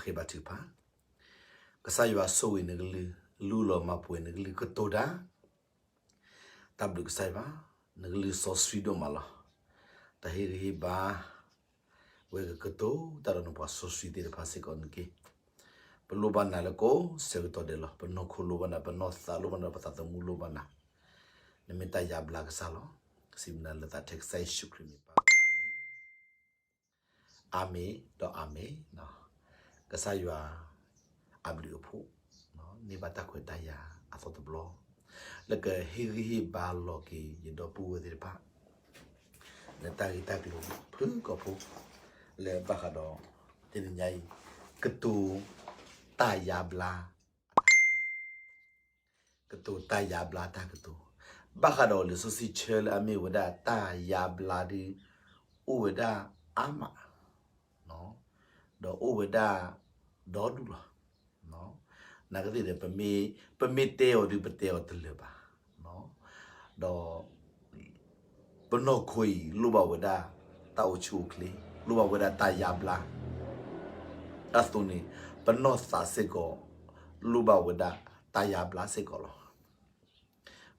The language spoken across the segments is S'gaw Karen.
ဃ့ဘါထုကဖၣ်. ကစၢ်ယွၤဆိၣ်ဂ့ၤနကလုၢ်, လူလီၤမၤပှဲၤနကလုၢ်ကတိၤတၢ် တၢ်ဘျုးကစၢ်ယွၤ, နကလုၢ်စီဆှံဒိၣ်မးလီၤ. တၢ်ဟ့ၣ်ဂံၢ်ဟ့ၣ်ဘါ ဝဲကကတိၤတၢ်ဒီးနပှၤစီဆှံသ့ၣ်တဖၣ်စ့ၢ်ကီးန့ၣ်တက့ၢ်. ပလိၣ်ဘၣ်နၤလၢကိးဆၢကတီၢ်ဒဲးလီၤ. ပနီၢ်ခိလိၣ်ဘၣ်နၤ, ပနီၢ်သးလိၣ်ဘၣ်နၤ, ပသးသမူလိၣ်ဘၣ်နၤ. နမ့ၢ်တၢ်ယါဘျါကစၢ်လီၤ. စံးဘျုးနၤလၢသးထဲကစၢ်ယ့ၣ်ၡူးခရံာ်မံၤပၢ်, အၤမ့ၣ်ဒီးအၤမ့ၣ်. ကစၢ်ယွၤအဘျုးအဖှိၣ် န့ၢ်ဘၣ်တၢ်ခွဲးတၢ်ယာ်အသီတဘျီ လၢကဟ့ၣ်ဂံၢ်ဟ့ၣ်ဘါလီၤက့ၤယဒီပုၢ်ဝဲၢ်သ့ၣ်တဖၣ် လၢတၢ်ဂ့ၢ်တၢ်ကျိၤဖုၣ်ကိာ်ဖိ လၢဘၣ်ဃးဒီး တနံၤညါအံၤ ကတိၤတၢ်ယါဘျါ ကတိၤတၢ်ယါဘျါတၢ်ကတိၤ, ဘၣ်ဃးဒီးလံာ်စီဆှံဆၢလၢအမ့ၢ်ဝဲဒၣ်တၢ်ယါဘျါဒီး အိၣ်ဝဲဒၣ်အါမး ဒီးအိၣ်ဝဲဒၣ်ဒီဒူၣ်လီၤ. နာ်ကသ့ၣ်ဒီး ပမ့ၢ်တဲအီၤဒီး ပတဲအီၤတလၢာ်ဘၣ်. ဒီး ပနီၢ်ခိအံၤ လိၣ်ဘၣ်ဝဲဒၣ်တၢ်အိၣ်ဆူၣ်အိၣ်ချ့, လိၣ်ဘၣ်ဝဲဒၣ်တၢ်ယါဘျါ. အသိးန့ၣ် ပနီၢ်သးစ့ၢ်ကီး လိၣ်ဘၣ်ဝဲဒၣ်တၢ်ယါဘျါစ့ၢ်ကီးလီ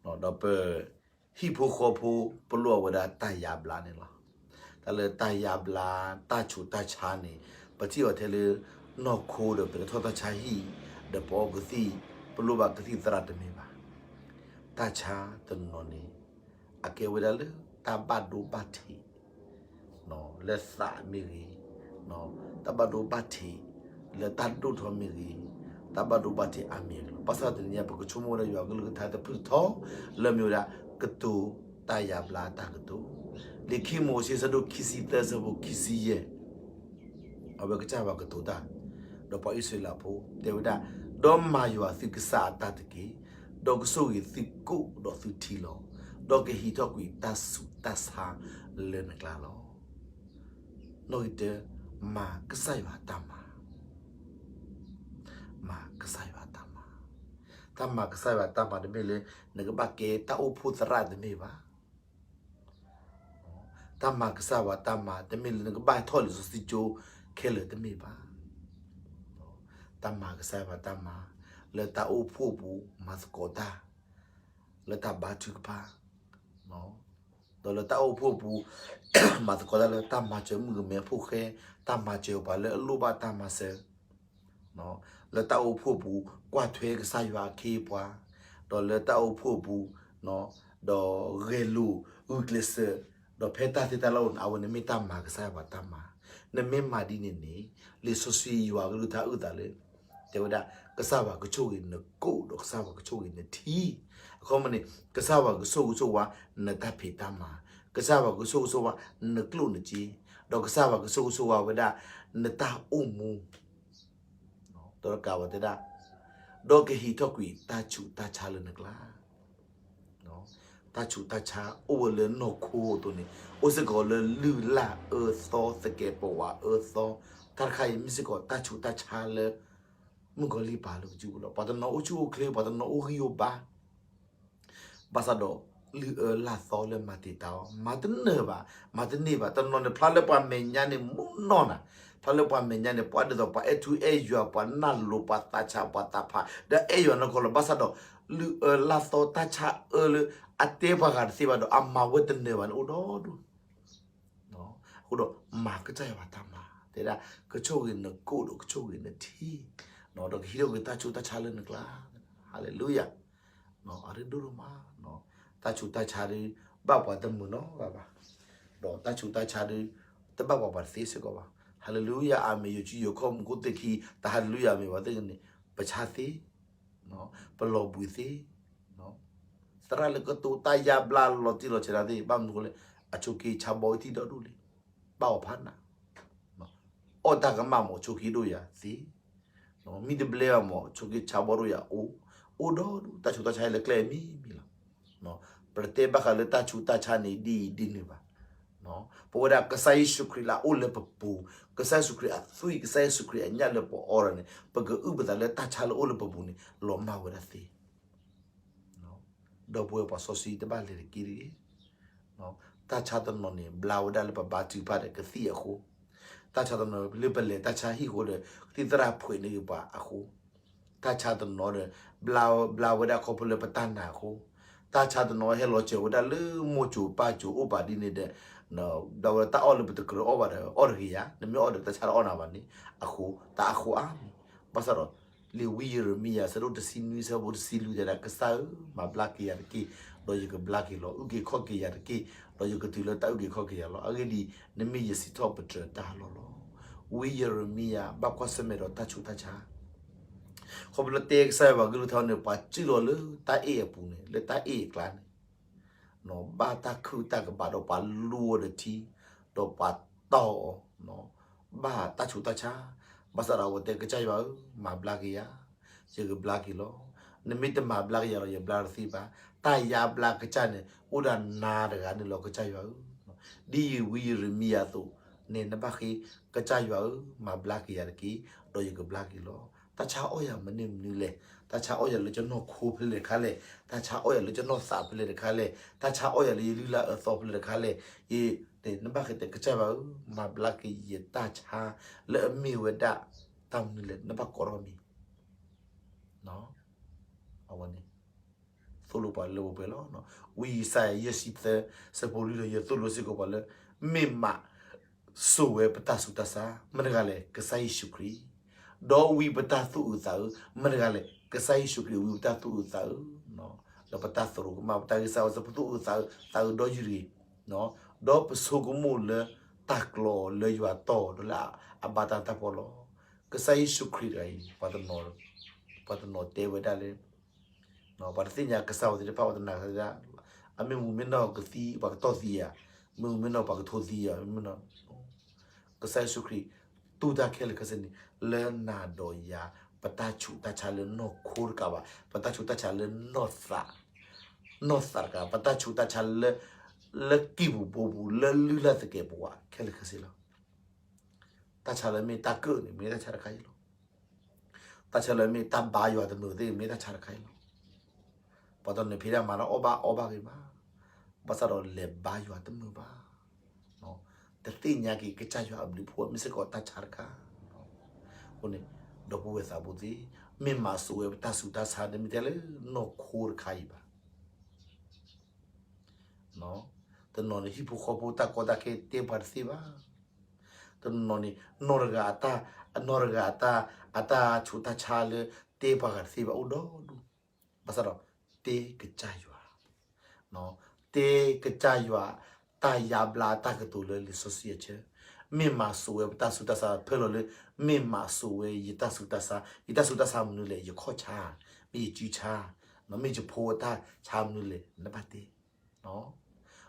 ၤ. ဒီးပ ဟံၣ်ဖိဃီဖိ ပလိၣ်ဘၣ်ဝဲဒၣ်တၢ်ယါဘျါန့ၣ်လီၤ. တၢ်လၢတၢ်ယါဘျါ တၢ်ဆူးတၢ်ဆါန့ၣ် ပထံၣ်အီၤထဲလၢ နီၢ်ခိဒီး ပတထီၣ်တၢ်ဆါဟံၣ် ဒီးပအီကသံၣ် ပလိၣ်ဘၣ်ကသံၣ်သရၣ်တမ့ၢ်ဘၣ်. တၢ်ဆါတနီၤနီၤန့ၣ် အကဲဝဲဒၣ်လၢတၢ်ဘၣ်ဒိဘၣ်ထံး လၢသးမ့ၢ်ဂ့ၤ, တၢ်ဘၣ်ဒိဘၣ်ထံး လၢတၢ်ဒိၣ်ထီၣ်မ့ၢ်ဂ့ၤ, တၢ်ဘၣ်ဒိဘၣ်ထံးအါမံၤလီၤ. ဘၣ်ဆၣ်တနံၤညါ ပကဆိကမိၣ်ဝဲဒၣ်ယွၤကလုၢ်ကထါတဖုၣ်ထီ လၢမ့ၢ်ဝဲဒၣ် ကတိၤတၢ်ယါဘျါတၢ်ကတိၤ, လံာ်ခံမိၤၡ့ဆၢဒိၣ်ခံဆံသၢဆၢဖိခံဆံယဲၢ် အဝဲကစၢ်ယွၤကတိၤတၢ်, ဒီးပှၤအံၣ်စရ့လးဖိတဲဝဲဒၣ်, ဒီးမၤယွၤသုကစၢ်အတၢ်တက့ၢ်, ဒီးကဆိၣ်ဂ့ၤသုကိၣ်ဒီးသုထံလီၤ, ဒီးကဟံးထီၣ်ကွံာ်တၢ်ဆူးတၢ်ဆါလၢနကျါလီၤ. နီၣ်ဂံၢ်တၢ, မၤကစၢ်ယွၤတၢ်မၤ မၤကစၢ်ယွၤတၢ်မၤ, တၢ်မၤကစၢ်ယွၤတၢ်မၤတမ့ၢ်လၢ နကဘၣ်ကဲတၢ်အိၣ်ဖှိၣ်သရၣ်တမ့ၢ်ဘၣ်. တၢ်မၤကစၢ်ယွၤတၢ်မၤ တမ့ၢ်လၢနကဘၣ်ထီၣ်လံာ်စီဆှံကၠိခဲလၢာ်တမ့ၢ်ဘၣ်. တၢ်မၤကစၢ်ယွၤတၢ်မၤ လၢတၢ်အိၣ်ဖှိၣ်အပူၤ မၤသကိးတၢ် လၢတၢ်ဘါထုကဖၣ် ဒီးလၢတၢ်အိၣ်ဖှိၣ်အပူၤ မၤသကိးတၢ်လၢတၢ်မၤစၢၤမုၣ်ကမဲဖိဃဲ, တၢ်မၤစၢၤပှၤလၢအလိၣ်ဘၣ်တၢ်မၤစၢၤ, လၢတၢ်အိၣ်ဖှိၣ်အပူၤ ကွၢ်ထွဲကစၢ်ယွၤအခ့အပှၤ, ဒီးလၢတၢ်အိၣ်ဖှိၣ်အပူၤ ဒီးဂဲၤလိာ်ဂုာ်ကျဲးစၢး, ဒီးဖဲတၢ်သ့တၢ်လၢအိၣ်န့ၣ် အဝဲန့ၣ်မ့ၢ်တၢ်မၤကစၢ်ယွၤတၢ်မၤ, နမ့ၢ်မၤဒ်န့ၣ်န့ၣ် လံာ်စီဆှံယွၤကလုၢ်ကထါအုၣ်သးလၢ တဲဝဲဒၣ် ကစၢ်ယွၤကဆိၣ်ဂ့ၤနကိၣ်ဒီးကစၢ်ယွၤကဆိၣ်ဂ့ၤနထံ, အခီပညီန့ၣ် ကစၢ်ယွၤကဆိၣ်ဂ့ၤဆိၣ်ဝါနတၢ်ဖံးတၢ်မၤ, ကစၢ်ယွၤကဆိၣ်ဂ့ၤဆိၣ်ဝါနကျိၣ်နစ့, ဒီးကစၢ်ယွၤကဆိၣ်ဂ့ၤဆိၣ်ဝါဝဲဒၣ်နတၢ်အိၣ်မူ ဒီးတကးဝဲတဲဒၣ်, ဒီးကဟံးထီၣ်ကွံာ်တၢ်ဆူးတၢ်ဆါလၢနကျါ. တၢ်ဆူးတၢ်ဆါအိၣ်ဝဲလၢနီၢ်ခိအသိးန့ၣ် အိၣ်စ့ၢ်ကီးလၢလုၢ်လၢ်အၢသီသကဲးပဝးအၢသီ, တၢ်တခါအံၤမ့ၢ်စ့ၢ်ကီးတၢ်ဆူးတၢ်ဆါလၢ မုၣ်ကီၤလံၢ်ပာ်လၢပစုပူၤလီၤ. ပှၤတနီၤအိၣ်ဆူၣ်အိၣ်ချ့, ပှၤတနီၤအိၣ်ဂံၢ်အိၣ်ဘါ ဘၣ်ဆၣ်ဒီး လုၢ်အၢလၢ်သီလၢမၤတံာ်တာ်အီၤ, မၤတနၢၤဘၣ်, မၤတန့ၢ်ဘၣ်. တနီၤန့ၣ် ဖျါလၢပှၤမဲာ်ညါန့ၣ် မုၢ်နီၢ်နၤ, ဖျါလၢပှၤမဲာ်ညါန့ၣ် ပှၤဒ်သိးပှၤအဲၣ်ထူအဲၣ်ယွၤ, ပှၤနၢ်လိၤ, ပှၤသးဆး, ပှၤသးဖး, ဒီးအဲၣ်ယွၤနီၢ်ကီၢ်လီၤ. ဘၣ်ဆၣ်ဒီး လုၢ်အၢလၢ်သီတၢ်ဆါအၢလၢ အတဲပှၤဂၤတသ့ဘၣ်ဒီး အမၤဝဲတနၢၤဘၣ်န့ၣ် အိၣ်ဒီဒူၣ် အဃိဒီး မၤကစၢ်ယွၤတၢ်မၤ, တဲဒၣ် ကဆိၣ်ဂ့ၤနကိၣ်ဒီးကဆိၣ်ဂ့ၤနထံ, ဒီးကဟံးထီၣ်ကွံာ်တၢ်ဆူးတၢ်ဆါလၢနကျါ. ဟါလ့လူယၤ, အရ့ဒိၣ်ဒိၣ်မး, တၢ်ဆူးတၢ်ဆါဒီး ဘၣ်ပှၤတမုာ်နီတဂၤဘၣ်, ဒီးတၢ်ဆူးတၢ်ဆါဒီး တဘၣ်ပှၤပှၤတသ့စ့ၢ်ကီးဘၣ်. ဟါလ့လူယၤ, အၤမ့ၣ်, ယိၤကၠံယိၤခီၣ်မူခိၣ်သ့ၣ်ခံ, တၢ်ဟါလ့လူယၤမ့ၢ်ဘၣ်သ့ၣ်န့ၣ် ပဆါသ့ ပလီၤဘှံးသ့, သရၣ်လၢကတိၤတၢ်ယါဘျါလီၤတံၢ်လီၤဆဲးတၢ်သ့ၣ် ဘၣ်မနုၤအဃိလဲၣ်, အဆိးက့ဆါဘီအထံၣ်ဒီဒူၣ်လံ, ဘၣ်အီၤဖးနး, အီၣ်တၢ်ကမၣ်မ့ၢ် ဆိးက့ဒိၣ်ယၤသ့, မံတဘျဲဘၣ်မ့ၢ် ဆိးက့ဆါဘီဒိၣ်ယၤအိၣ်, အိၣ်ဒီဒူၣ် တၢ်ဆူးတၢ်ဆါလၢကျဲမံၤမံၤလီၤ. ပတတဲဘၣ်ဃးလၢတၢ်ဆူးတၢ်ဆါန့ၣ်ဒ်အံၤဒ်နုၤဘၣ်. ပဝဲဒၣ်ကစၢ်ယ့ၣ်ၡူးခရံာ်လၢအအိၣ်လၢပပူၤ, ကစၢ်ယ့ၣ်ၡူးခရံာ်အသွံၣ်, ကစၢ်ယ့ၣ်ၡူးခရံာ်အညၣ်လၢပအီရၤန့ၣ် ပကအုၣ်ပသးလၢတၢ်ဆါလၢအိၣ်လၢပပူၤန့ၣ် လီၤမၢ်ဝဲဒၣ်သ့. ဒီပုၢ်ဝဲၢ်ပှၤစီဆှံတဘၣ်လဲၤတက့ၢ်တဂ့ၤ. တၢ်ဆါတနီၤန့ၣ် ဘျါဝဲဒၣ်လၢပဘါထုကဖၣ်ဒီးကသံၣ်အဃိ, တၢ်ဆါတနီၤလၢပလဲၤတၢ်ဆါဟံၣ်အဃိဒီး ကသံၣ်သရၣ်ဖှဲးန့ၢ်က့ၤပှၤအဃိ, တၢ်ဆါတနီၤဒီး ဘျါဝဲဒၣ်ခီဖျိလၢပတၢ်နာ်အဃိ, တၢ်ဆါတနီၤဟဲလီၤစၢၤဝဲဒၣ်လၢမိၢ်စိၤပၢ်စိၤအိၣ်ပာ်ဒ်န့ၣ်ဒီး ဘျါဝဲဒၣ်တၢ်အီၣ်လၢပတကြၢးအီၣ်ဘၣ်ဒီး အီၣ်တဂ့ၤယၤ, နမ့ၢ်အီၣ်ဒီးတၢ်ဆါတအီၣ်နၤဘၣ်န့ၣ် အဃိ တၢ်အဃိအါမံၤ, ဘၣ်ဆၣ်ဒီး လံာ်ဝံယံးရမံယၤ အဆၢဒိၣ်တဆံနွံ အဆၢဖိတဆံလွံၢ်တဲဒၣ် ကစၢ်ဧၢ, မၤဘျါက့ၤယၤတက့ၢ်, ဒီးယကဘျါက့ၤလီၤ. အုၣ်က့ၤခီၣ်က့ၤယၤတက့ၢ်, ဒီးယကတုၤလၢတၢ်အုၣ်က့ၤခီၣ်က့ၤယၤလီၤ. အဂ့ၢ်ဒ်အံၤ, နမ့ၢ်ယစံးထီၣ်ပတြၢၤတၢ်လီၢ်လီၤ. ဝံယံးရမံယၤ ဘၣ်ကွၢ်ဆၢၣ်မဲာ်ဒီးတၢ်ဆူးတၢ်ဆါ ခီဖျိလၢတဲကစၢ်ယွၤပှၤကလုၢ်ကထါန့ၣ် ပှၤစုၣ်လီၤလၢတၢ်အဲၣ်အပူၤန့ၣ် လၢတၢ်အဲၣ်အကျါန့ၣ် ဘၣ်တၢ်ခုၣ်တၢ်ကဘၣ်ဒီးပှၤလူအီၤဒီးထံ, ဒီးပှၤတီၢ်အီၤ ဘၣ်တၢ်ဆူးတၢ်ဆါ, ဘၣ်ဆၣ်ဒီးအဝဲတဲကစၢ်ယွၤဧၢ, မၤဘျါက့ၤယၤ, ယကဘျါက့ၤလီၤ. နမ့ၢ်တမၤဘျါက့ၤယၤဒီး ယဘျါတသ့ဘၣ်. တၢ်ယါဘျါကစၢ်န့ၣ် အိၣ်ဒၣ်နၤတဂၤန့ၣ်လီၤ ကစၢ်ယွၤဧၢ. ဒ်ယံာ်ဝံယံးရမံယၤအသိးန့ၣ် နဘၣ်ဃ့ကစၢ်ယွၤဧၢ, မၤဘျါက့ၤယၤတက့ၢ်, ဒီးယကဘျါက့ၤလီၤ. တၢ်ဆါအီၣ်ယၤမနုၤမနုၤလဲၣ်, တၢ်ဆါအီၣ်ယၤလၢကနီၢ်ခိဖဲလဲၣ်တခါလဲၣ်, တၢ်ဆါအီၣ်ယၤလၢကနီၢ်သးဖဲလဲၣ်တခါလဲၣ်, တၢ်ဆါအီၣ်ယၤလၢယလုၢ်လၢ်အၢသီဖဲလဲၣ်တခါလဲၣ်, ယ နဘၣ်ဃ့တဲကစၢ်ယွၤဧၢ, မၤဘျါက့ၤယတၢ်ဆါလၢအမ့ၢ်ဝဲဒၣ်တၢ်မနုၤလဲၣ်, နဘၣ်ကိးထီၣ်မံၤ အဝဲန့ၣ် သိၣ်လိပှၤလၢပှဲၤပှဲၤလီၤ. ဝံယၡါယၤ ယဲၢ်ဆံသၢ ဆၢဖိလွံၢ်ဒီး ယသိၣ်လိစ့ၢ်ကီးပှၤလၢ မ့ၢ်မးစိာ်ဝဲပတၢ်ဆူးတၢ်ဆါ မတၤတဂၤလဲၣ်, ကစၢ်ယ့ၣ်ၡူးခရံာ်, ဒီးဝံပတၢ်သူၣ်အုးသးအုး မတၤတဂၤလဲၣ်, ကစၢ်ယ့ၣ်ၡူးခရံာ်ဝံပတၢ်သူၣ်အုးသးအုး, ဒီးပတၢ်သရိာ်ကမၣ် ပတၢ်ဂံၢ်စၢ်ဝဲစၢ်ပသူၣ်အုးသးအုး သးအုးဒီယုၢ်တဂ့ၤ, ဒီးပဆိကမိၣ်လၢတၢ်ကျီလၢယွၤတီၢ်ဒီးလၢအဘၣ်တၢ်တၢ်ပီၢ်လီၤ. ကစၢ်ယ့ၣ်ၡူးခရံာ်တဂၤအံၤ ပှၤတနီၤတဲဝဲဒၣ်လၢ ပှၤတသ့ၣ်ညါကစၢ်အီၤသ့ၣ်တဖၣ် ပှၤတနာ်ကစၢ်ဒၣ်, အမ့ၢ်မုၢ်မ့ၢ်နီၢ်ကသံ ပှၤကတီၢ်သံဧါ, မ့ၢ်မုၢ်မ့ၢ်နီၢ်ပှၤကထိသံဧါ, မ့ၢ်နီၢ် ကစၢ်ယ့ၣ်ၡူးခရံာ် တူၢ်တၢ်ခဲလၢာ်ခဲဆ့န့ၣ် လၢနၤဒီးယၤ ပတၢ်ဆူးတၢ်ဆါလၢနီၢ်ခိတကးဘၣ်, ပတၢ်ဆူးတၢ်ဆါလၢနီၢ်သး, နီၢ်သးတကး ပတၢ်ဆူးတၢ်ဆါလၢ လၢကံၢ်ပူၤဘိပူၤ လၢလုၢ်လၢ်သကဲးပဝးခဲလၢာ်ခဲဆ့လီၤ. တၢ်ဆါလၢမ့ၢ်တၢ်ကၢၣ်န့ၣ် မ့ၢ်တၢ်ဆါတခါအံၤလီၤ. တၢ်ဆါလၢမ့ၢ်တၢ်ဘါယွၤတမုာ်သ့ၣ် မ့ၢ်တၢ်ဆါတခါအံၤလီၤ. ပှၤတနီၤဖံးတၢ်မၤတၢ်အီၣ်ဘၣ်အီဘၣ်ဂ့ၤမး, ဘၣ်ဆၣ်ဒီးလဲၤဘါယွၤတမုာ်ဘၣ်, တသ့ၣ်ညါက့ၤကစၢ်ယွၤအဘျုးအဖှိၣ် မ့ၢ်စ့ၢ်ကီးတၢ်ဆါတခါ. အဃိန့ၣ် ဒီပုၢ်ဝဲၢ်သးဘိသ့ၣ်, မ့ၢ်မၤစိာ်ဝဲပတၢ်ဆူးတၢ်ဆါ တမ့ၢ်ထဲလၢနီၢ်ခိတခါအံၤဘၣ်. တနီၤန့ၣ် ဟံၣ်ဖိဃီဖိတၢ်ကီတၢ်ခဲတဲပှၤတသ့ဘၣ်. တနီၤန့ၣ် နီၢ်တဂၤအတၢ်, နီၢ်တဂၤအတၢ်, အတၢ်ဆူးတၢ်ဆါလၢတဲပှၤဂၤတသ့ဘၣ်အိၣ်ဒီဒူၣ်, ဘၣ်ဆၣ်ဒီး တဲကစၢ်ယွၤ, တဲကစၢ်ယွၤ တၢ်ယါဘျါတၢ်ကတိၤလၢလံာ်စီဆှံအဆၢ, မ့ၢ်မၤစိာ်ဝဲပတၢ်ဆူးတၢ်ဆါ ဖဲလီၤလၢ မ့ၢ်မၤစိာ်ဝဲယတၢ်ဆူးတၢ်ဆါ, ယတၢ်ဆူးတၢ်ဆါမနုၤလဲၣ်, ယခီၣ်ဆါ, မ့ၢ်ယစုဆါ, မ့ၢ်ယဖိအတၢ်ဆါမနုၤလဲၣ် နဘၣ်တဲ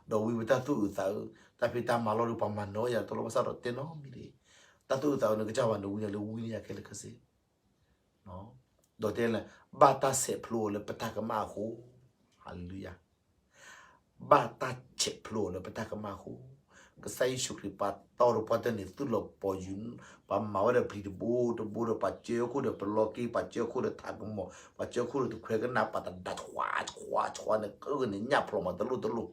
ဒီးဝံပတၢ်သူၣ်အုးသးအုး, တၢ်ဖံးတၢ်မၤလီၢ်ဒီး ပှၤမၤနၢၤယၤတလီၢ်ဘၣ်ဆၣ်ဒီးတဲနီတမံၤတဂ့ၤ, တၢ်သူၣ်အုးသးအုးန့ၣ် ကစၢ်ယွၤန့ၣ်ဝံန့ၣ်လၢဝံန့ၢ်ယၤခဲလၢာ်ခဲဆ့, ဒီးတဲလၢ ဘၣ်တၢ်ဆဲးဖျိအီၤလၢပတၢ်ကမၣ်အဃိ, ဟၤလ့လူယၤ ဘၣ်တၢ်ဆဲးဖျိအီၤလၢပတၢ်ကမၣ်အဃိ, ကစၢ်ယ့ၣ်ၡူးခရံာ်ပာ်တီဒီးပှၤတၢၢ်န့ၣ် သူၣ်လီၤပီၤယုၢ်, ပှၤမၤဝဲဒီးပျံၤတဘိတဘိဒီး ပှၤစၢအခိၣ်ဒီးပလီက့, ပှၤစၢအခိၣ်ဒီးထးကမီၤ, ပှၤစၢအခိၣ်ဒီးတခွဲကနၣ်, ပှၤတဒါဆှးဆှးဆှးန့ၣ် ကဂၢၢ်န့ၣ်ညၣ်ဖျိးမးတလိၣ်တလိၣ်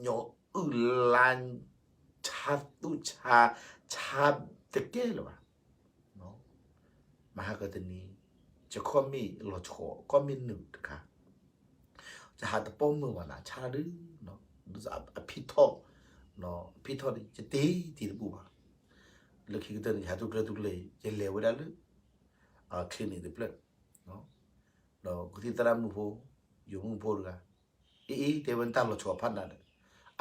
ညီအုၣ်လါ, ဆါသူၣ်ဆါ, ဆါတကဲလၢၤဘၣ်. မဟါကတနံၤ ယခီၣ်မ့ၣ်လီၤဆီ, ခီၣ်မ့ၣ်နုာ်တခါ, ယဟးတပီၢ်မုာ်ဘၣ်နၤ ဆါဒု, အဖံထီၣ်, ဖံထီၣ်န့ၣ် ယတ့တ့တဘူၣ်ဘၣ်. လၢခံကတၢၢ်န့ၣ် ယဟးထူၣ်ကျဲထူၣ်ကျဲ ယလဲၤဝဲဒၣ်လၢ clinic တဖျၢၣ်, ဒီးကသံၣ်သရၣ်မုၣ်ဖိ, ယိၤမုၣ်ဖိတဂၤ, အ့အ့ တဲဝဲ နတၢ်လီၤဆီဖးနးဒီး,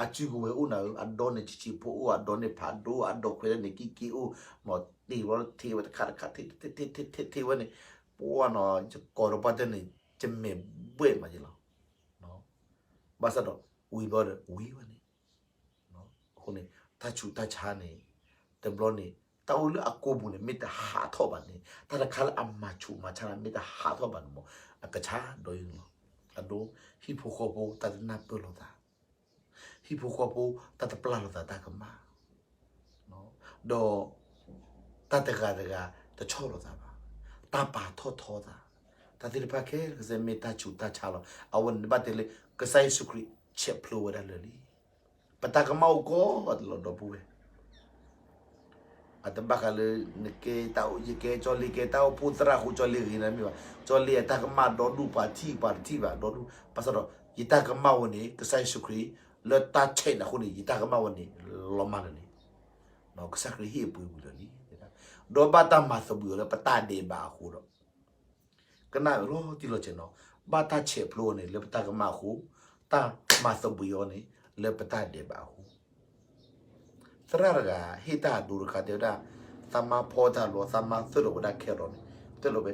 အစုကဝဲၤအိၣ်နၤဧၢ, အဒိန့ၣ်ဆံးဆံးဖိအိၣ်, အဒိန့ၣ်ဖးဒိၣ်, အဒိခွဲးန့ၣ်ကံက့အိၣ်, မ့ၢ်တ့ၢ်ဝဲထ့ဝဲတခါတခါ, ထ့ထ့ထ့ထ့ထ့ဝဲန့ၣ်, ပှၤနီၤ ယကိးဒီးပှၤတၢၢ်န့ၣ် ယမဲာ်ဘှဲၣ်မးယလီၤ. ဘၣ်ဆၣ်ဒီး ဝံၤဘျီဒီး ဝံၤဝဲန့ၣ် အဃိန့ၣ် တၢ်ဆူးတၢ်ဆါန့ၣ် တဘျီန့ၣ် တၢ်အိၣ်လၢအကိာ်ပူၤန့ၣ် မ့ၢ်တဟးထီၣ်ဘၣ်န့ၣ် တၢ်တခါလၢအမၤဆူးမၤဆါန့ၣ် မ့ၢ်တဟးထီၣ်ဘၣ်န့ၣ်မး အကဆါဒီးယုာ်လီၤ. အဒိ ဟံၣ်ဖိဃီဖိတၢ်တနၢ်ပၢၢ်လိာ်သး, ဟံၣ်ဖိဃီဖိတၢ်တပျၢ်လိာ်သးတၢ်ကမၣ် ဒီး တၢ်တဂၤတဂၤတဆီၣ်လိာ်သးဘၣ်, တၢ်ပာ်ထီၣ်ထီသး, တၢ်သ့ၣ်တဖၣ်ခဲလၢာ်ခဲဆ့မ့ၢ်တၢ်ဆူးတၢ်ဆါလီၤ. အဝဲန့ၣ်ဘၣ်တဲလၢ ကစၢ်ယ့ၣ်ၡူးခရံာ်ဆဲးဖျိဝဲဒၣ်လၢာ်လံ. ပတၢ်ကမၣ်အိၣ်ကိးဂၤဒဲးလီၤ ဒီပုၢ်ဝဲၢ်. အတဘၣ်ဃးလၢ နကဲတၢ်အိၣ် ယကဲကၠီလ့ ကဲတၢ်အိၣ်ဖှိၣ်သရၣ်ဃိ ကၠီလ့ဂ့ၤန့ၣ်မ့ၢ်ဘၣ်. ကၠီလ့အတၢ်ကမၣ်ဒီဒူၣ် ပှၤထံၣ်ပှၤတထံၣ်ဘၣ် ဒီဒူၣ်. ဘၣ်ဆၣ်ဒီး ယတၢ်ကမၣ်ဝဲန့ၣ် ကစၢ်ယ့ၣ်ၡူးခရံာ် လၢတၢ်ဆဲးန့ၣ်အဃိန့ၣ် ယတၢ်ကမၣ်ဝဲန့ၣ် လီၤမၢ်လၢာ်လံ. ကစၢ်ခရံာ်ဟ့ၣ်အပှ့ၤဝံၤလၢာ်လံ. ဒီးဘၣ်တၢ်မၤသဘှံးအီၤလၢပတၢ်ဒဲးဘးအဃိဒီး ကနၣ်လီၤတံၢ်လီၤဆဲးနီၤ, ဘၣ်တၢ်ဆဲးဖျိအီၤန့ၣ် လၢပတၢ်ကမၣ်အဃိ, တၢ်မၤသဘှံးအီၤန့ၣ် လၢပတၢ်ဒဲးဘးအဃိ. သရၣ်တဂၤ ဟ့ၣ်တၢ်အဒိတခါတဲဝဲဒၣ်, သးမါဖီတၢ်လီၤ, သးမါသွဲၣ်လီၤဝဲဒၣ် carrot န့ၣ်, သွဲၣ်လီၤဝဲ,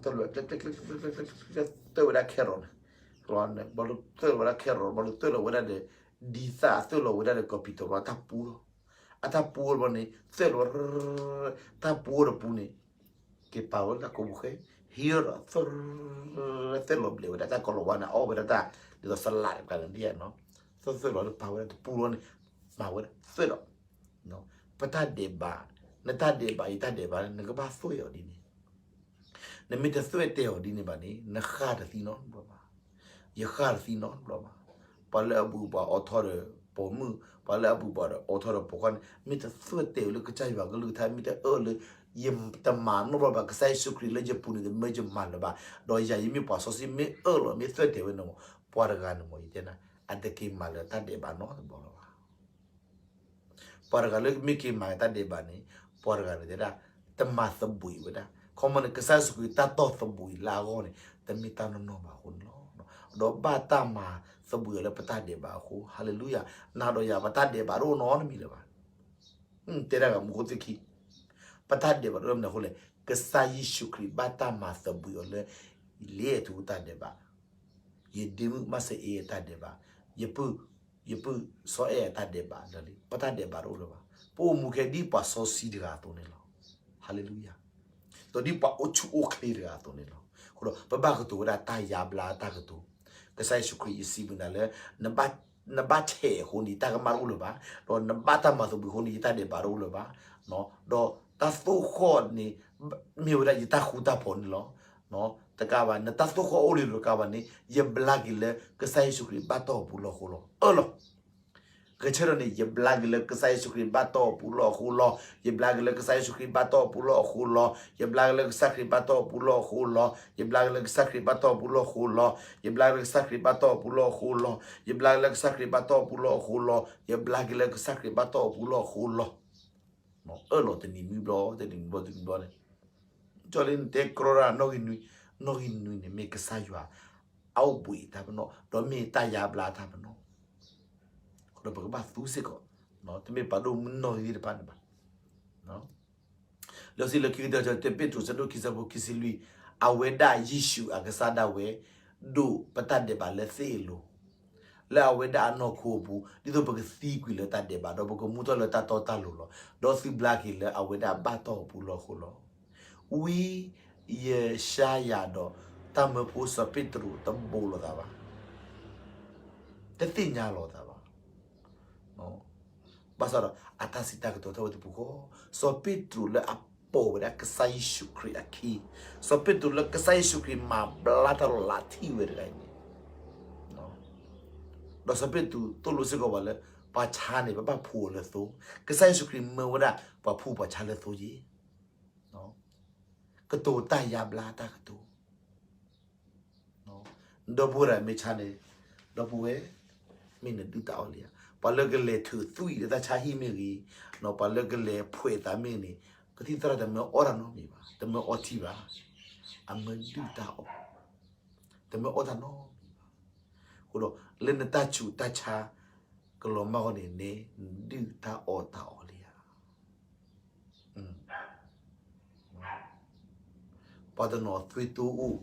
သွဲၣ်လီၤဝဲ, သွဲၣ်ဝဲဒၣ် carrot န့ၣ်, ဘၣ်လၢသွဲၣ်လီၤဝဲဒၣ် carrot ဘၣ်လၢသွဲၣ်လီၤဝဲဒၣ်ဒီး ဒ်သၣ်အသွဲၣ်လီၤဝဲဒၣ်ဒီး ကီၢ်ပံၤတီၢ်ဘၣ်တၢ်ပူလီၤ. အတၢ်ပူအီၤဘၣ်န့ၣ် သွဲၣ်လီၤ, တၢ်ပူအီၤတပူန့ၣ် က့ၤပာ်ဝဲလၢတၢ်ကိးပူၤဃဲ, ဟံးဒီး သွဲၣ်လီၤဘျဲးဝဲဒၣ် တၢ်ကီၤလီၤဝါန့ၣ် အီၣ်ဝဲဒၣ်တၢ် ဒ်သိးစလးတကျါန့ၣ်ဒ်နီၤ, သွဲၣ်လီၤလၢပာ်ဝဲဒၣ်တပူလီၤန့ၣ် မၤဝဲဒၣ်သွဲၣ်လီၤ. ပတၢ်ဒဲးဘး, နတၢ်ဒဲးဘး ယတၢ်ဒဲးဘးန့ၣ် နကဘၣ်သွဲၣ်အီၤဒ်န့ၣ် နမ့ၢ်တသွဲၣ်တဲာ်အီၤဒ်န့ၣ်ဘၣ်န့ၣ် နဃၣ်တသံနီတဘျီဘၣ်, ယဃၣ်တသံနီတဘျီဘၣ်. ပှၤလၢအဘုၣ်ပှၤအိးထီၣ်ဒီးပိာ်မုၣ်, ပှၤလၢအဘုၣ်ပှၤဒီးအိးထီၣ်ဒီးပိာ်ခွါန့ၣ် မ့ၢ်တသွဲၣ်တဲာ်အီၤလၢကစၢ်ယွၤကလုၢ်ကထါ မ့ၢ်တအၢၣ်လၢ ယတမၤနီတဘျီဘၣ် ကစၢ်ယ့ၣ်ၡူးခရံာ်လၢယပူၤန့ၣ် တမၢယမၤလၢၤဘၣ်, ဒီးယၤယမ့ၢ်ပှၤစီဆှံမ့ၢ်အၢၣ်လီၤ မ့ၢ်သွဲၣ်တဲာ်ဝဲန့ၣ်မး ပှၤတဂၤန့ၣ်မး ယတဲနၤ အတက့ၤမၤလၢတၢ်ဒဲးဘးနီတဘျီလၢၤဘၣ်. ပှၤတဂၤလၢမ့ၢ်က့ၤမၤတၢ်ဒဲးဘးန့ၣ် ပှၤတဂၤန့ၣ်တဲဒၣ် တမၤသဘှံးဝဲဒၣ်. ခီမီန့ၣ် ကစၢ်ယ့ၣ်ၡူးခရံာ်တၢ်တီၢ်သဘှံးလၢအဂီၢ်န့ၣ် တမ့ၢ်တၢ်နီၢ်နီၢ်ဘၣ်အဃိန့ၣ်လီၤ. ဒီးဘၣ်တၢ်မၤသဘှံးအီၤလၢပတၢ်ဒဲးဘးအဃိ, ဟါလ့လူယၤ, နၤဒီးယၤ ပတၢ်ဒဲးဘးတအိၣ်နီတမံၤလၢၤဘၣ်. တဲဒၣ်ဂၤမူခိၣ်သ့ၣ်ခံ, ပတၢ်ဒဲးဘးတအိၣ်လၢမနုၤအဃိလဲၣ်, ကစၢ်ယ့ၣ်ၡူးခရံာ်ဘၣ်တၢ်မၤသဘှံးအီၤလၢ လ့အဲၣ်ထူတၢ်ဒဲးဘး ယဒ့မုၣ်မးစ့အ့အတၢ်ဒဲးဘး, ယပုၢ်, ယပုၢ်စီၤအဲၣ်အတၢ်ဒဲးဘးလၢာ်လံ, ပတၢ်ဒဲးဘးတအိၣ်လၢၤဘၣ်. ပအိၣ်မူခဲဒ်ပှၤစီဆှံတဂၤအသိးန့ၣ်လီၤ. ဟါလ့လူယၤ. ဒီးဒ်ပှၤအိၣ်ဆူၣ်အိၣ်ချ့တဂၤအသိးန့ၣ်လီၤ. အဃိဒီး ပဘၣ်ကတိၤဝဲဒၣ်တၢ်ယါဘျါတၢ်ကတိၤ, ကစၢ်ယ့ၣ်ၡူးခရံာ် ယစံးဘျုးနၤလၢ နဘၣ်ဆဲးအဃိန့ၣ် ယတၢ်ကမၣ်တအိၣ်လၢၤဘၣ်, ဒီးနဘၣ်တၢ်မၤသဘှံးအဃိန့ၣ် ယတၢ်ဒဲးဘးတအိၣ်လၢၤဘၣ်. ဒီးတၢ်သိၣ်ဃီၣ်န့ၣ် မ့ၢ်ဝဲဒၣ်ယတၢ်ဃူတၢ်ဖိးန့ၣ်လီၤ. တကးဘၣ် နတၢ်သိၣ်ဃီၣ်အိၣ်လံတကးဘၣ်န့ၣ် ယဘျါက့ၤလၢကစၢ်ယ့ၣ်ၡူးခရံာ်ဘၣ်တီၢ်အပူၤလီၢ်အဃိလီၤ. အၢၣ်လီၤ. ဂဲၤဆၢထၢၣ်န့ၣ် ယဘျါက့ၤလၢကစၢ်ယ့ၣ်ၡူးခရံာ်ဘၣ်တီၢ်အပူၤလီၢ်အဃိလီၤ. ယဘျါက့ၤလၢကစၢ်ယ့ၣ်ၡူးခရံာ်ဘၣ်တီၢ်အပူၤလီၢ်အဃိလီၤ. ယဘျါက့ၤလၢကစၢ်ခရံာ်ဘၣ်တီၢ်အပူၤလီၢ်အဃိလီၤ. ယဘျါက့ၤလၢကစၢ်ခရံာ်ဘၣ်တီၢ်အပူၤလီၢ်အဃိလီၤ. ယဘျါက့ၤလၢကစၢ်ခရံာ်ဘၣ်တီၢ်အပူၤလီၢ်အဃိလီၤ. ယဘျါက့ၤလၢကစၢ်ခရံာ်ဘၣ်တီၢ်အပူၤလီၢ်အဃိလီၤ. ယဘျါက့ၤလၢကစၢ်ခရံာ်ဘၣ်တီၢ်အပူၤလီၢ်အဃိလီၤ. အၢၣ်လီၤတနံၤနွံဘျီ တနံၤနွံဘျီ တနံၤနွံဘျီန့ၣ် ကၠီလ့နတဲကြီဒၣ်နီၣ်ဂံၢ်နွံ, နီၣ်ဂံၢ်နွံန့ၣ် မ့ၢ်ကစၢ်ယွၤ အအိၣ်ဘှံးတၢ်ပနီၣ် ဒီးမ့ၢ်တၢ်ယါဘျါတၢ်ပနီၣ်, ဒီးပကဘၣ်သူစ့ၢ်ကီး, တမ့ၢ်ပာ်ဒိၣ်မူနီၣ်ဂံၢ်သ့ၣ်တဖၣ်န့ၣ်ဘၣ်. လံာ်စီဆှံလၢခံကတၢၢ် တၢပ့းတရူး ဆၢဒိၣ်ခံ ဆၢဖိခံဆံလွံၢ်, အဝဲဒၣ်ယ့ၣ်ၡူးအကစၢ်ဒၣ်ဝဲ ဒိးပတၢ်ဒဲးဘးလၢသ့ၣ်အလိၤ လၢအဝဲဒၣ်အနီၢ်ခိအပူၤ, ဒ်သိးပကသံကွံာ်လၢတၢ်ဒဲးဘး ဒီးပကမူထီၣ်လၢတၢ်တီတၢ်လိၤလီၤ. ဒီးသုဘျါက့ၤလၢအဝဲဒၣ်ဘၣ်တီၢ်အပူၤလီၢ်အဃိလီၤ. ဝံယၡါယၤဒီးတၢ်မၢဖိစီၤပ့းတရူးတဘိးလိာ်သးဘၣ်, တသ့ၣ်ညါလိာ်သးဘၣ်. ဘၣ်ဆၣ်ဒီးအတၢ်စံးတၢ်ကတိၤထီၣ်ဝဲတပူၤဃီ, စီၤပ့းတရူးလၢအပိာ်ဝဲဒၣ်ကစၢ်ယ့ၣ်ၡူးခရံာ်အခံ, စီၤပ့းတရူးလၢကစၢ်ယ့ၣ်ၡူးခရံာ်မၤဘျါတၢ်လီၤလးထံၣ်ဝဲတဂၤအံၤန့ၣ်, ဒီးစီၤပ့းတရူးသိၣ်လိစ့ၢ်ကီးပှၤလၢ ပှၤဆါန့ၣ် ပဘၣ်ဖှူအီၤလၢသိ, ကစၢ်ယ့ၣ်ၡူးခရံာ်မၢဝဲဒၣ် ပှၤဖှူပှၤဆါလၢသိယ့ၣ် ကတိၤတၢ်ယါဘျါတၢ်ကတိၤ, ဒီပုၢ်ဝဲၢ်မ့ၢ်ဆါန့ၣ်, ဒီပုၢ်ဝဲၢ်, မ့ၢ်နဒုၣ်တၢ်အီၣ်လံဧါ. ပှၤလၢကလဲၤထုးသွံၣ်လၢတၢ်ဆါဟံၣ်မ့ၢ်ဂ့ၤ, ပှၤလၢကလဲၤဖှဲးသးမ့ၢ်ဂ့ၤန့ၣ်, ကသံၣ်သရၣ်တမၢအီၣ်တၢ်နီတမံၤဘၣ်, တမၢအီထံဘၣ်, အမၢဒုၣ်တၢ်အီၣ်, တမၢအီၣ်တၢ်နီတမံၤဘၣ်. အဃိဒီး လၢနတၢ်ဆူးတၢ်ဆါ ကလီၤမၢ်အဂီၢ်န့ၣ် နဒုၣ်တၢ်အီၣ်တၢ်အီလံဧါ. ပှၤတနီၤသွံၣ်တိအိၣ်,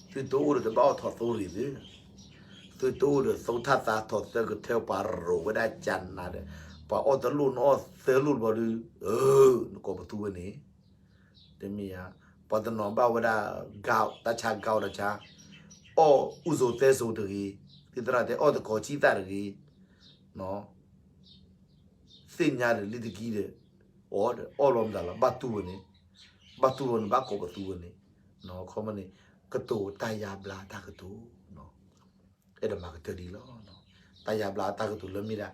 သွံၣ်တိအိၣ်ဒီးတဘၣ်အီၣ်ထီၣ်သိရံၣ်သ့, သွံၣ်တိအိၣ်ဒီးသိထၣ်သါထီၣ်သၢကထၢပှၤရိၣ်ဝဲဒၣ်ကၢနၤဒီး, ပှၤအီၣ်တလိၣ်နအီၣ်သၢလိၣ်တဘျီဒီး, နကိးပသူဝဲန့ၣ်, တမ့ၢ်ဧါ. ပှၤတနီၤဘၣ်ဝဲဒၣ် gout တၢ်ဆါ gout တၢ်ဆါ, အီၣ်အူစိၤသဲစိၤတဂ့ၤ, သံၣ်သရၣ်တဲအီၣ်တကီၤဆံၣ်သၣ်တဂ့ၤ, သ့ၣ်ညါဒီးလံတကံဒီး, အီၣ်ဒီးအီၣ်လီၤမတၤလီၤ ဘၣ်တူၢ်ဝဲန့ၣ်, ဘၣ်တူၢ်ဝဲန့ၣ် ဘၣ်ကိးပသူဝဲန့ၣ်, ခီမီန့ၣ် ကတိၤတၢ်ယါဘျါတၢ်ကတိၤ, အဲၣ်ဒိးမၤကတၢၢ်ဒ်လီၤ. တၢ်ယါဘျါတၢ်ကတိၤလၢမ့ၢ်ဒၣ်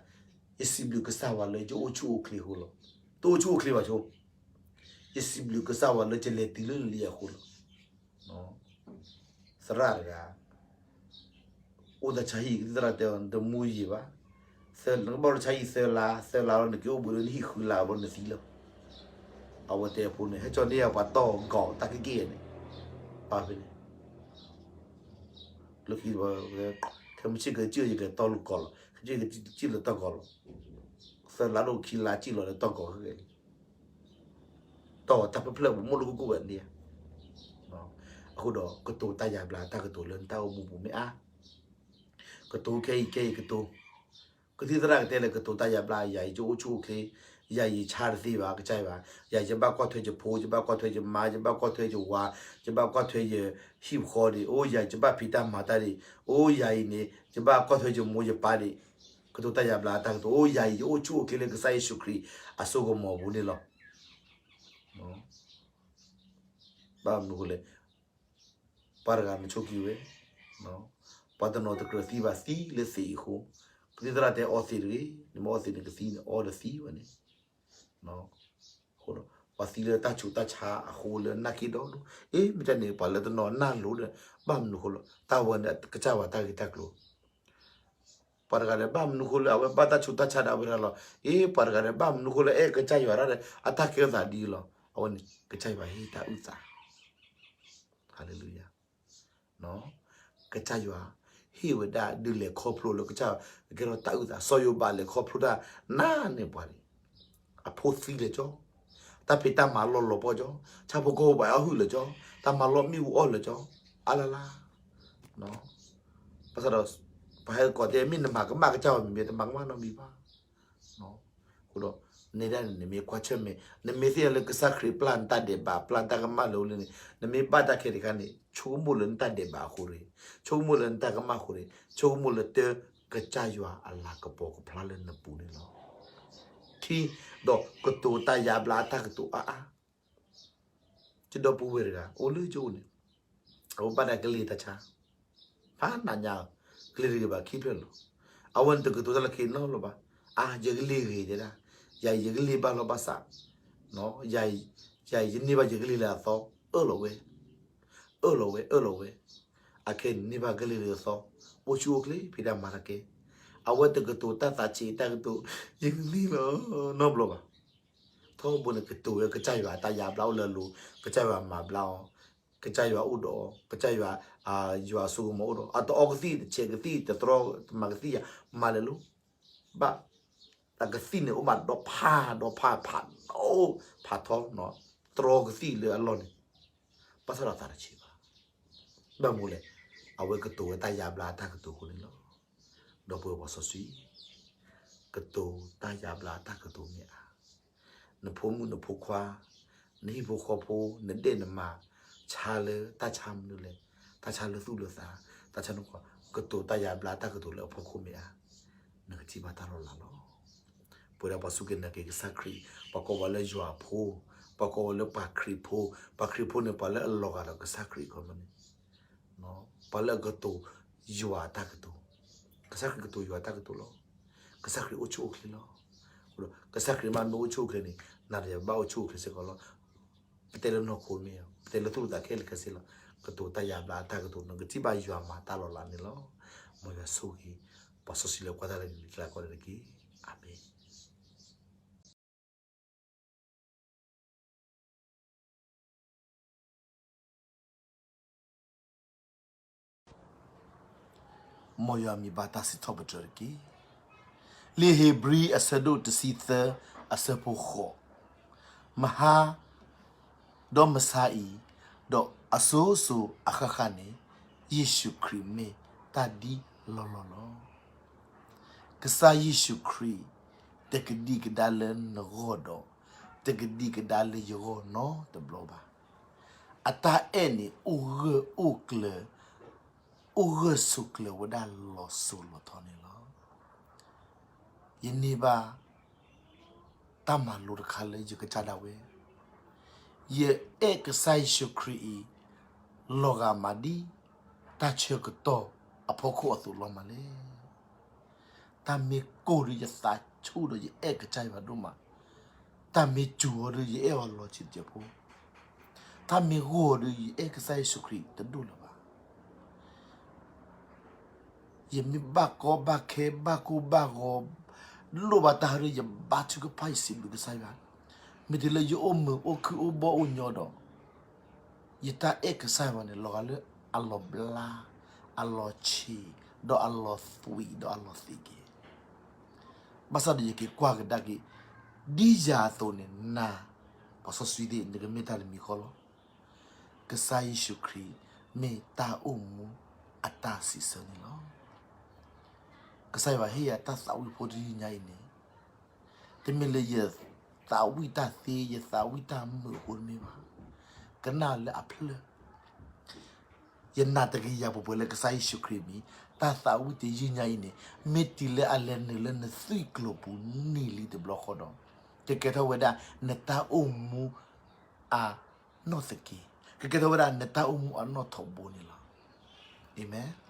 ယစံးဘျုးကစၢ်ယွၤလၢယအိၣ်ဆူၣ်အိၣ်ချ့အဃိလီၤ. တအိၣ်ဆူၣ်အိၣ်ချ့ဘၣ်ဆိ, ယစံးဘျုးကစၢ်ယွၤလၢယလဲၤတုၤလၢလံအဃိလီၤ. သရၣ်တဂၤ အိၣ်တၢ်ဆါဟံၣ် ကသံၣ်သရၣ်တဲအီၤ နတမူယံာ်ဘၣ်, နကဘၣ်အိၣ်တၢ်ဆါဟံၣ်သၢလါ, သၢလါလီၤ နက့ၤအိၣ်ဘှံးလၢနဟံၣ်ဃုလါဘျီနသံလီၤ. အဝဲတဲအဖိန့ၣ် ဟဲကၠီန့ၢ်ယၤပှၤတီၢ်ကီၤတၢ်က့ၢ်က့ၢ်န့ၣ်, ပာ်ဖဲန့ၣ် လၢခံ ခဲမုၢ်ဆ့ၣ်ကစံၣ်ယကတီၢ်လၢကီၤလီၤ, ခဲမုၢ်ဆ့ၣ်ကစံၣ်လၢတီၢ်ကီၤလီၤ, သၢလါဒိၣ်ခံလါစံၣ်လီၤလၢတီၢ်ကီၤခဲကဲလံ, တီၢ်တၢ်ဖျၢၣ်ဖျၢၣ်ပမိၢ်လၢကိၣ်ကိၣ်ဝဲန့ၣ်ဧါ. အဃိဒီး ကတိၤတၢ်ယါဘျါတၢ်ကတိၤလၢနတၢ်အိၣ်မူပူၤမ့ၢ်အါ, ကတိၤခဲအံၤခဲအံၤကတိၤ ကသံၣ်သရၣ်ကတဲလၢကတိၤတၢ်ယါဘျါ ယၤအံၤယအိၣ်ဆူၣ်အိၣ်ချ့, ယၤအံၤယဆါတသ့ဘၣ် ကစၢ်ယွၤ, ယၤအံၤ ယဘၣ်ကွၢ်ထွဲယဖိ, ယဘၣ်ကွၢ်ထွဲယမါ, ယဘၣ်ကွၢ်ထွဲယဝၤ, ယဘၣ်ကွၢ်ထွဲယဟံၣ်ဃီဒံး, အိၣ်ယၤအံၤ ယဘၣ်ဖံးတၢ်မၤတၢ်ဒံး, အိၣ်ယၤအံၤန့ၣ် ယဘၣ်ကွၢ်ထွဲယမိၢ်ယပၢ်ဒံး, ကတိၤတၢ်ယါဘျါတၢ်ကတိၤ, အိၣ်ယၤအံၤ ယအိၣ်ဆူၣ်အိၣ်ချ့လၢကစၢ်ယ့ၣ်ၡူးခရံာ်အစိကမီၤပူၤန့ၣ်လီၤ. ဘၣ်မနုၤဃိလဲၣ်, ပှၤတဂၤန့ၣ်ဆိၣ်က့ၤဝဲ, ပှၤတနီၤတကြၢးသံဘၣ်သံလၢသံးအဃိ, ကသံၣ်သရၣ်တဲအီသံးတဂ့ၤ, နမ့ၢ်အီသံးန့ၣ်ကသံန့ၣ် အီဒီးသံဝဲန့ၣ်, အဃိဒီး ပှၤသံလၢတၢ်ဆူးတၢ်ဆါအဃိလၢနၢ်က့ဒီးလိၤ, အ့ မ့ၢ်တၢ်န့ၣ် ပှၤလၢတနီၤနၢ်လိၤဒီး ဘၣ်မနုၤဃိလီၤ, တၢ်ဝဲန့ၣ် ကစၢ်ယွၤတၢ်ဂ့ၢ်တၢ်ကျိၤ ပှၤတဂၤဒီး ဘၣ်မနုၤဃိလၢ အဝဲဘၣ်တၢ်ဆူးတၢ်ဆါဒီးအဝဲဒၣ်လီၤ. အ့ ပှၤတဂၤဒီး ဘၣ်မနုၤဃိလၢ အဲၣ်ကစၢ်ယွၤဒၣ်ဒီး အတၢ်ကဲထီၣ်သးဒ်အံၤလီၤ. အဝဲန့ၣ် ကစၢ်ယွၤဟ့ၣ်တၢ်အုၣ်သး, ဟါလ့လူယၤ, ကစၢ်ယွၤ ဟ့ၣ်ဝဲဒၣ်ဒုးလဲၤခီဖျိလၢကစၢ်ယွၤကကဲထီၣ်တၢ်အုၣ်သး, စီၤယိၤဘးလဲၤခီဖျိတၢ်နါန့ၢ်ပှၤန့ၣ်, အဖိသံလၢာ်ကၠီ, တၢ်ဖံးတၢ်မၤလီၢ်လီၤပှီၢ်ကၠီ, ဆၣ်ဖိကီၢ်ဖိဘၣ်အီၣ်ဟုၣ်လၢာ်ကၠီ, တၢ်မၤလီၢ်မ့ၣ်အူအီၣ်လၢာ်ကၠီ, အါလါလါ ဘၣ်ဆၣ်ဒီး ပှၤဟဲကိးတဲ မ့ၢ်နမၤကမၣ်ကစၢ်ယွၤမ့မ့ၢ် တမၤကမၣ်နီတမံၤဘၣ်. အဃိဒီး နဲဒၣ်န့ၣ် နမ့ၢ်ကွၢ်ဆၢၣ်မဲာ် နမ့ၢ်သ့ၣ်ညါလၢကစၢ်ခရံာ်ပျၢ်နတၢ်ဒဲးဘး ပျၢ်နတၢ်ကမၣ်လၢအအိၣ်လၢန့ၣ် နမ့ၢ်ဘၣ်တၢ်ခဲတခါန့ၣ် ဆိကမိၣ်လၢနတၢ်ဒဲးဘးအဃိတဂ့ၤ, ဆိကမိၣ်လၢနတၢ်ကမၣ်အဃိတဂ့ၤ, ဆိကမိၣ်လၢတၢ်ကစၢ်ယွၤအလၤကပီၤကဖျါလၢနပူၤန့ၣ်လီၤ. ခံ, ဒီးကတိၤတၢ်ယါဘျါအတၢ်ကတိၤအါအါ ယဒီပုၢ်ဝဲၢ်တဂၤ အိၣ်လၢယအိၣ်န့ၣ် အဝဲဘၣ်ဒၣ်ကလ့ၢ်တၢ်ဆါ, ဖးနးညါ, ကလ့ၢ်တဂ့ၤဘၣ်ခံဖျၢၣ်လီၤ. အဝဲန့ၣ်တကတိၤတၢ်လၢခံနီတဘျီဘၣ်. အါ ယကလ့ၢ်ဂ့ၤတဲဒၣ်, ယၤအံၤယကလ့ၢ်ဘၣ်လီၤဘၣ်စး, ယၤအံၤယန့ၢ်ဘၣ်ယကလ့ၢ်လၢအသီ, အၢၣ်လီၤဝဲ, အၢၣ်လီၤဝဲ အၢၣ်လီၤဝဲ, အခဲအံၤန့ၢ်ဘၣ်ကလ့ၢ်လၢအသီ, အိၣ်ဆူၣ်အိၣ်ချ့ ဖံးတၢ်မၤတၢ်ကဲ, အဝဲတကတိၤတၢ်သးဆံးတၢ်ကတိၤ, ယကလ့ၢ်လီၤ နီတဘျီဘၣ်. ထီဘိန့ၣ် ကတိၤဝဲကစၢ်ယွၤအတၢ်ယါဘျါအိၣ်လၢအလိၤ, ကစၢ်ယွၤမၤဘျါအီၤ, ကစၢ်ယွၤအိၣ်ဒီးအီၤ, ကစၢ်ယွၤ, ယွၤအစိကမီၤအိၣ်ဒီးအီၤ, အတအီကသံၣ် တဆဲးကသံၣ် တတြီတမၤကသံၣ်ယၤ, မၤလဲၤလိၤ, ဘၣ်, အကသံၣ်န့ၣ်အိၣ်မးဒီဖးဒီဖးဖး, ဖးထီ, တြီကသံၣ်လၢအလီၢ်န့ၣ်, ဘၣ်ဆၣ်ဒီးသးတဆံးဘၣ်. ဘၣ်မနုၤလဲၣ်, အဝဲကတိၤဝဲတၢ်ယါဘျါအတၢ်ကတိၤအဃိန့ၣ်လီၤ. ဒီပုၢ်ဝဲၢ်စီဆှံ, ကတိၤတၢ်ယါဘျါအတၢ်ကတိၤမ့ၢ်အါ, နဖိမုၣ်နဖိခွါ, နဟံၣ်ဖိဃီဖိ, နဒဲၣ်နမါ, ဆါလၢတၢ်ဆါမနုၤလဲၣ်, တၢ်ဆါလၢသူၣ်လၢသး, တၢ်ဆါနကွၢ်, ကတိၤတၢ်ယါဘျါတၢ်ကတိၤလၢအဖီခိၣ်မ့ၢ်အါ, နကထံၣ်ဘၣ်တၢ်လီၤလးလီၤ. ပဝဲဒၣ်ပှၤစူၢ်က့ၤနာ်က့ၤကစၢ်ခရံာ်, ပှၤကိးပှၤလၢယွၤအဖိ, ပှၤကိးပှၤလၢပှၤခရံာ်ဖိ, ပှၤခရံာ်ဖိန့ၣ် ပှၤလၢအလီၤဂာ်ဒီးကစၢ်ခရံာ်ခီမ့ၢ်န့ၣ်, ပှၤလၢအကတိၤယွၤအတၢ်ကတိၤ, ကစၢ်ခရံာ်ကတိၤယွၤအတၢ်ကတိၤလီၤ. ကစၢ်ခရံာ်အိၣ်ဆူၣ်အိၣ်ချ့လီၤ. ကစၢ်ခရံာ်မ့ၢ်အိၣ်ဆူၣ်အိၣ်ချ့န့ၣ် နၤဒီးယၤဘၣ်အိၣ်ဆူၣ်အိၣ်ချ့စ့ၢ်ကီးလီၤ. ပတဲလၢနီၢ်ခိမ့ၢ်, ပတဲလၢသူၣ်လၢသးခဲလၢာ်ခဲဆ့လီၤ. ကတိၤတၢ်ယါဘျါအတၢ်ကတိၤ နကထံၣ်ဘၣ်ယွၤမၤတၢ်လီၤလးန့ၣ်လီၤ. မ်ယွၤဆိၣ်ဂ့ၤ ပှၤစီဆှံလၢကွၢ်တၢ်လၢနံၤကျါကိးဂၤဒဲးတက့ၢ်. အၤမ့ၣ်. မ်ယွၤမံၤဘၣ်တၢ်စံးထီၣ်ပတြၢၤတက့ၢ်. လံာ်ဧ့ၤဘြံၤအဆၢဒိၣ်တဆံသၢ အဆၢဖိဃိး, မဟါ ဒီးမဆါအံၤ, ဒီးအစိၤစိၤအဃၣ်ဃၣ်န့ၣ်, ယ့ၣ်ၡူးခရံာ်မ့ၢ်တၢ်ဒ်လီၢ်လီၢ်လီၤ. ကစၢ်ယ့ၣ်ၡူးခရံာ် တကဒံကဒါလၢနဂီၢ်ဒီး တကဒံကဒါလၢယဂီၢ်နီတဘျီဘၣ်. အတၢ်အဲၣ်န့ၣ်အိၣ်ဂၢၢ်အိၣ်ကျၢၤ အိၣ်ဂၢၢ်ဆိးကျၢၤဝဲဒၣ်လီၤစိၤလီၤထီန့ၣ်လီၤ. ယန့ၢ်ဘၣ်တၢ်မၤလိတခါလၢယကစၢ်ဒၣ်ဝဲ, ယအဲၣ်ကစၢ်ယ့ၣ်ၡူးခရံာ်အံၤ လီၤဂာ်မးဒ်တၢ်ဆၢကတီၢ်အဖီခိၣ်အသိးလီၤမးလဲၣ်. တၢ်မ့ၢ်ကိၢ်ဒီးယသး ဆိၣ်ဒီးယအဲၣ်ကစၢ်ယွၤဒိၣ်မး. တၢ်မ့ၢ်စူၤအီၤဒီး ယအဲၣ်အီၤလီၤဆံးတစဲးဖိ, တၢ်မ့ၢ်ဂီၢ်အီၤဒီး ယအဲၣ်ကစၢ်ယ့ၣ်ၡူးခရံာ်တဒိၣ်လၢၤဘၣ်. ယမ့ၢ်ဘၣ်ကီဘၣ်ခဲ ဘၣ်ကိၢ်ဘၣ်ဂီၤ လိၣ်ဘၣ်တၢ်ဟးဒီး ယဘါထုကဖၣ် ယစံးဘျုးကစၢ်ယွၤ, မ့ၢ်တုၤလၢယအိၣ်မုာ်အိၣ်ခုၣ်အိၣ်ဘီၣ်အိၣ်ညီဒီး ယတၢ်အဲၣ်ကစၢ်ယွၤန့ၣ် လီၤဂာ်လၢအလီၤဘျါ, အလီၤဆံး, ဒီးအလီၤသွံၣ်ဒီးအလီၤသ့က့ၤ. ဘၣ်ဆၣ်ဒီးယက့ၤကွၢ်ကဒါက့ၤ ဒ်ယၤအသိးန့ၣ် နၤ ပှၤစီဆှံသ့ၣ် နကမ့ၢ်တၢ်တမံၤဃီလီၤ. ကစၢ်ယ့ၣ်ၡူးခရံာ် မ့ၢ်တၢ်အိၣ်မူအတၢ်စံးဆၢန့ၣ်လီၤ. ကစၢ်ယွၤဟ့ၣ်ယၤတၢ်သးဝံၣ်ဖိတယုၢ်ညါအံၤန့ၣ် တမ့ၢ်လၢယသးဝံၣ်တၢ်သ့ ယသးဝံၣ်တၢ်မုာ်အဃိတမ့ၢ်ဘၣ်. ကနၣ်လၢအဖျၢၣ် ယနာ်တကယၤပှဲၤပှဲၤလၢကစၢ်ယ့ၣ်ၡူးခရံာ်မံၤ တၢ်သးဝံၣ်တယုၢ်ညါအံၤန့ၣ် မ့ၢ်တုၤလၢအလဲၤနုာ်လၢနသွံၣ်ကျိၤပူၤနံၣ်လံတဘျီဃီဒီး ကကဲထီၣ်ဝဲဒၣ် နတၢ်အိၣ်မူအနီၢ်သက့, ကကဲထီၣ်ဝဲဒၣ်နတၢ်အိၣ်မူအနီၢ်ထီဘိန့ၣ်လီၤ. အၤမ့ၣ်.